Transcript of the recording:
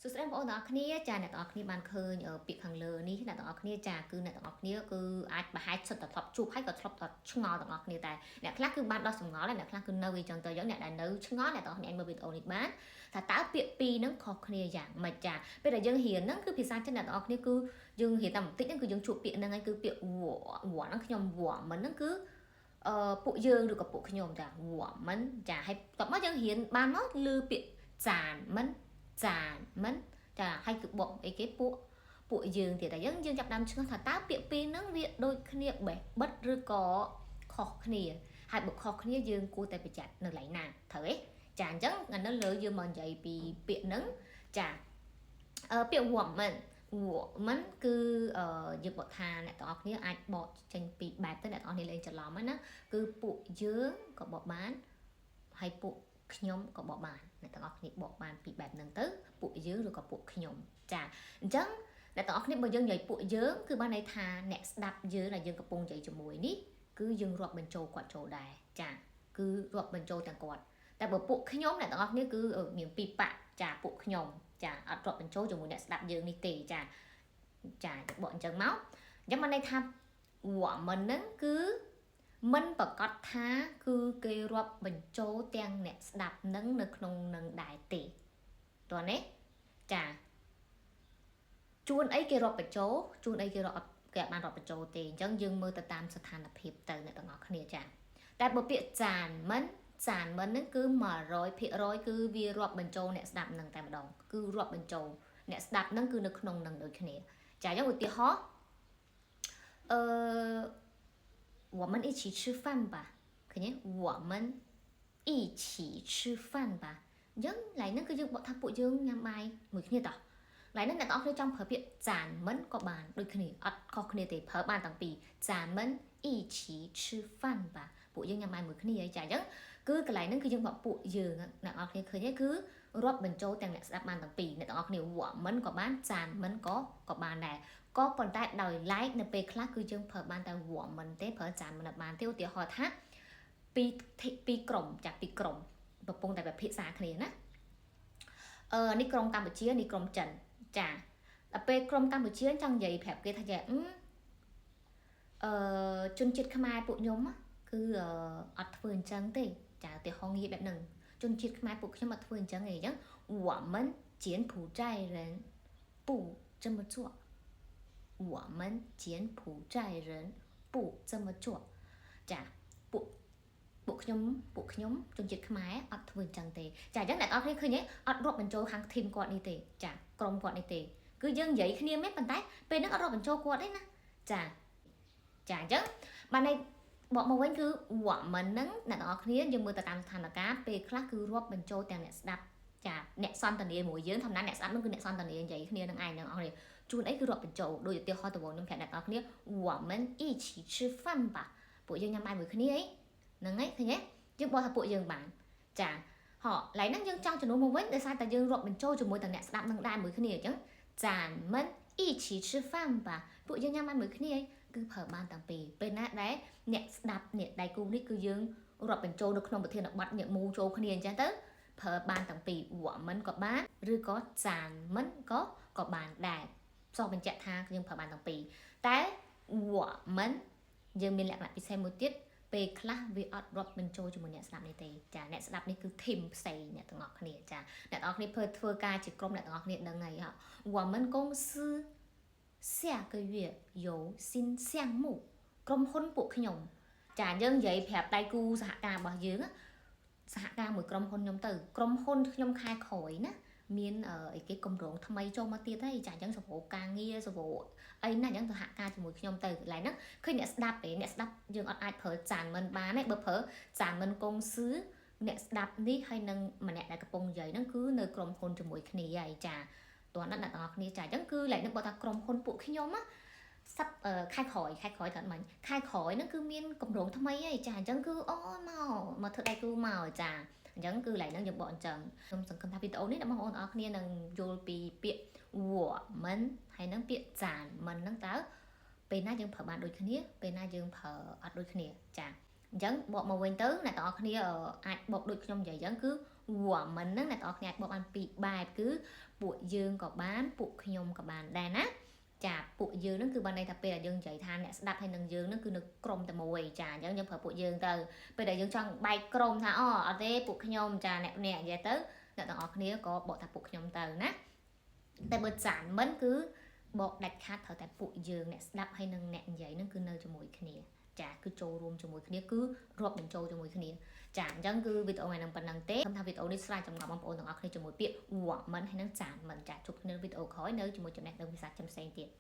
សួស្តីបងប្អូនទាំងអស់គ្នាចាអ្នកទាំងអស់គ្នាបានឃើញពាក្យខាងលើនេះអ្នកទាំងអស់គ្នាចាគឺអ្នកទាំងអស់គ្នាគឺអាចប្រហែលសិតតែធ្លាប់ជួបហើយក៏ធ្លាប់តែឆ្ងល់ទាំងអស់គ្នាតែអ្នកខ្លះគឺបានដោះចម្ងល់ហើយអ្នកខ្លះគឺនៅអីចឹងទៅអញ្ចឹងអ្នកដែលនៅឆ្ងល់អ្នកទាំងអស់គ្នាអាចមើលវីដេអូនេះបានថាតើពាក្យពីរហ្នឹងខុសគ្នាយ៉ាងម៉េចចាពេលដែលយើងរៀនហ្នឹងគឺភាសាចិនអ្នកទាំងអស់គ្នាគឺយើងរៀនតែបន្តិចហ្នឹងគឺយើងជួបពាក្យហ្នឹងហើយគឺពាក្យ 我 我 ហ្នឹងខ្ញុំ 我们 ហ្នឹងគឺអឺពួកយើងឬក៏ពួកខ្ញុំចា 我们 ចាហើយតបមកយើងរៀនបានមកឮពាក្យ 咱们咱们 ចាហើយគឺបកអីគេពួកពួកយើងទៀតតែយើងយើងចាប់ដើមឆ្ងល់ថាតើពាក្យពីរហ្នឹងវាដូចគ្នាបេះបិទឬក៏ខុសគ្នាហើយបើខុសគ្នាយើងគួរតែប្រយ័ត្ននៅកន្លែងណាត្រូវទេចាអញ្ចឹងថ្ងៃនេះលើយើងមកនិយាយពីពាក្យហ្នឹងចាអឺពាក្យ 我们 我们 គឺអឺយើងបកថាអ្នកទាំងអស់គ្នាអាចបកចេញពីបែបទៅអ្នកទាំងអស់គ្នាលេងច្រឡំហ្នឹងណាគឺពួកយើងក៏បកបានហើយពួកខ្ញុំក៏បកបានអ្នកទាំងអស់គ្នាបកបានពីបែបហ្នឹងទៅពួកយើងឬក៏ពួកខ្ញុំចាអញ្ចឹងអ្នកទាំងអស់គ្នាបើយើងនិយាយពួកយើងគឺបានន័យថាអ្នកស្ដាប់យើងដែលយើងកំពុងនិយាយជាមួយនេះគឺយើងរាប់បញ្ចូលគាត់ចូលដែរចាគឺរាប់បញ្ចូលទាំងគាត់តែបើពួកខ្ញុំអ្នកទាំងអស់គ្នាគឺមានពីរបកចាពួកខ្ញុំចាអត់រាប់បញ្ចូលជាមួយអ្នកស្ដាប់យើងនេះទេចាចាបកអញ្ចឹងមកអញ្ចឹងបានន័យថា 我们 ហ្នឹងគឺមិនប្រកាសថាគឺគេរាប់បញ្ចូលទាំងអ្នកស្ដាប់នឹងនៅក្នុងនឹងដែរទេតោះនេះចាជួនអីគេរាប់បញ្ចូលជួនអីគេរាប់គេអត់បានរាប់បញ្ចូលទេអញ្ចឹងយើងមើលទៅតាមស្ថានភាពទៅអ្នកទាំងអស់គ្នាចាតែបើពាក្យ 咱们咱们 ហ្នឹងគឺ100%គឺវារាប់បញ្ចូលអ្នកស្ដាប់នឹងតែម្ដងគឺរាប់បញ្ចូលអ្នកស្ដាប់នឹងគឺនៅក្នុងនឹងដូចគ្នាចាអញ្ចឹងឧទាហរណ៍អឺ我们一起吃饭吧ឃើញទេ我们一起吃饭吧អញ្ចឹងឡៃហ្នឹងគឺយើងបកថាពួកយើងញ៉ាំបាយមួយគ្នាតោះឡៃហ្នឹងអ្នកទាំងអស់គ្នាចង់ប្រើពាក្យ 咱们 ក៏បានដូចគ្នាអត់ខុសគ្នាទេប្រើបានទាំងពីរ咱们一起吃饭吧ពួកយើងញ៉ាំបាយមួយគ្នាចាអញ្ចឹងគឺកន្លែងហ្នឹងគឺយើងបកពួកយើងអ្នកនរគ្នាឃើញទេគឺរាប់បញ្ចូលទាំងអ្នកស្ដាប់បានទាំងពីរអ្នកទាំងអស់គ្នា 我们 ក៏បាន 咱们 ក៏ក៏បានដែរក៏ប៉ុន្តែដោយឡែកនៅពេលខ្លះគឺយើងប្រើបានតែ 我们 ទេប្រើ 咱们 អត់បានទេឧទាហរណ៍ថាពីពីក្រុមចាពីក្រុមកំពុងតែពិភាក្សាគ្នាណាអឺនេះក្រុមកម្ពុជានេះក្រុមចិនចាដល់ពេលក្រុមកម្ពុជាចង់និយាយប្រាប់គេថាចាអឺជនជាតិខ្មែរពួកខ្ញុំគឺអត់ធ្វើអញ្ចឹងទេចាឧទាហរណ៍ងាយបែបហ្នឹងជនជាតិខ្មែរពួកខ្ញុំអត់ធ្វើអញ្ចឹងទេអញ្ចឹង我们柬埔寨人不这么做我们柬埔寨人不这么做ចាពួកពួកខ្ញុំពួកខ្ញុំជនជាតិខ្មែរអត់ធ្វើអញ្ចឹងទេចាអញ្ចឹងអ្នកនរគ្នាឃើញទេអត់រាប់បញ្ចូលខាង team គាត់នេះទេចាក្រុមគាត់នេះទេគឺយើងនិយាយគ្នាមែនប៉ុន្តែពេលហ្នឹងអត់រាប់បញ្ចូលគាត់ទេណាចាចាអញ្ចឹងបានន័យបកមកវិញគឺ 我们 ហ្នឹងអ្នកទាំងអស់គ្នាយើងមើលទៅតាមស្ថានភាពពេលខ្លះគឺរាប់បញ្ចូលទាំងអ្នកស្ដាប់ចាអ្នកសន្ទនាមួយយើងធម្មតាអ្នកស្ដាប់ហ្នឹងគឺអ្នកសន្ទនានិយាយគ្នានឹងឯងទាំងអស់គ្នាជួនអីគឺរាប់បញ្ចូលដូចឧទាហរណ៍ដំបូងខ្ញុំប្រាប់អ្នកទាំងអស់គ្នា我们一起吃饭吧ពួកយើងញ៉ាំបាយមួយគ្នាអីហ្នឹងហើយឃើញទេយើងបកថាពួកយើងបានចាហោឡៃហ្នឹងយើងចង់ជំនួសមកវិញដោយសារតែយើងរាប់បញ្ចូលជាមួយទាំងអ្នកស្ដាប់នឹងដែរមួយគ្នាអញ្ចឹង咱们一起吃饭吧ពួកយើងញ៉ាំបាយមួយគ្នាគឺប្រើបានតាំងពីពេលណាដែលអ្នកស្ដាប់អ្នកដៃគូនេះគឺយើងរាប់បញ្ចូលនៅក្នុងប្រធានបទញាក់មូចូលគ្នាអញ្ចឹងទៅប្រើបានតាំងពី 我们 ក៏បានឬក៏咱们 ក៏ក៏បានដែរសោះបញ្ជាក់ថាយើងប្រើបានទាំងពីរតែ 我们 យើងមានលក្ខណៈពិសេសមួយទៀតពេលខ្លះវាអត់រាប់បញ្ចូលជាមួយអ្នកស្ដាប់នេះទេចាអ្នកស្ដាប់នេះគឺ team ផ្សេងអ្នកទាំងអស់គ្នាចាអ្នកទាំងអស់គ្នាធ្វើធ្វើការជាក្រុមអ្នកទាំងអស់គ្នាដឹងហើយហ៎我们公司下个月有新项目ក្រុមហ៊ុនពួកខ្ញុំចាយើងនិយាយប្រាប់ដៃគូសហការរបស់យើងសហការមួយក្រុមហ៊ុនខ្ញុំទៅក្រុមហ៊ុនខ្ញុំខែក្រោយណាមានអីគេកម្រងថ្មីចូលមកទៀតហើយចាអញ្ចឹងសវោការងារសវោអីណាអញ្ចឹងសហការជាមួយខ្ញុំទៅកន្លែងហ្នឹងឃើញអ្នកស្ដាប់ឯអ្នកស្ដាប់យើងអត់អាចប្រើ咱们 បានទេបើប្រើ咱们公司អ្នកស្ដាប់នេះហើយនឹងម្នាក់ដែលកំពុងនិយាយហ្នឹងគឺនៅក្រុមហ៊ុនជាមួយគ្នាហើយចាតោះណាអ្នកទាំងអស់គ្នាចាអញ្ចឹងគឺឡែកនឹងបើថាក្រុមហ៊ុនពួកខ្ញុំណាសប្ខែក្រោយខែក្រោយត្រូវមិញខែក្រោយហ្នឹងគឺមានកម្រងថ្មីហើយចាអញ្ចឹងគឺអូមកមកធ្វើដៃគូមកចាអញ្ចឹងគឺឡែកហ្នឹងយើងបកអញ្ចឹងខ្ញុំសង្ឃឹមថាវីដេអូនេះដល់បងប្អូនអរគ្នានឹងយល់ពីពាក្យ 我们 ហើយនឹងពាក្យ 咱们 ហ្នឹងតើពេលណាយើងប្រើបានដូចគ្នាពេលណាយើងប្រើអត់ដូចគ្នាចាអញ្ចឹងបកមកវិញទៅអ្នកទាំងអស់គ្នាអាចបកដូចខ្ញុំនិយាយអញ្ចឹងគឺ我们 ហ្នឹងអ្នកទាំងអស់គ្នាអាចបកបានពីរបែបគឺពួកយើងក៏បានពួកខ្ញុំក៏បានដែរណាចាពួកយើងហ្នឹងគឺបានន័យថាពេលដែលយើងនិយាយថាអ្នកស្ដាប់ហើយនឹងយើងហ្នឹងគឺនៅក្រុមតែមួយចាអញ្ចឹងយើងប្រើពួកយើងទៅពេលដែលយើងចង់បែកក្រុមថាអូអត់ទេពួកខ្ញុំចាអ្នកអ្នកនិយាយទៅអ្នកទាំងអស់គ្នាក៏បកថាពួកខ្ញុំទៅណាតែបើ 咱们 គឺបកដាច់ខាតត្រូវតែពួកយើងអ្នកស្ដាប់ហើយនឹងអ្នកនិយាយហ្នឹងគឺនៅជាមួយគ្នាចាគឺចូលរួមជាមួយគ្នាគឺរាប់បញ្ចូលជាមួយគ្នាចាអញ្ចឹងគឺវីដេអូថ្ងៃហ្នឹងប៉ុណ្ណឹងទេសង្ឃឹមថាវីដេអូនេះស្រាយចម្ងល់បងប្អូនទាំងអស់គ្នាជាមួយពាក្យ 我们 ហើយនឹង 咱们 ចាជួបគ្នាវីដេអូក្រោយនៅជាមួយចំណេះដឹងភាសាចិនផ្សេងទៀត។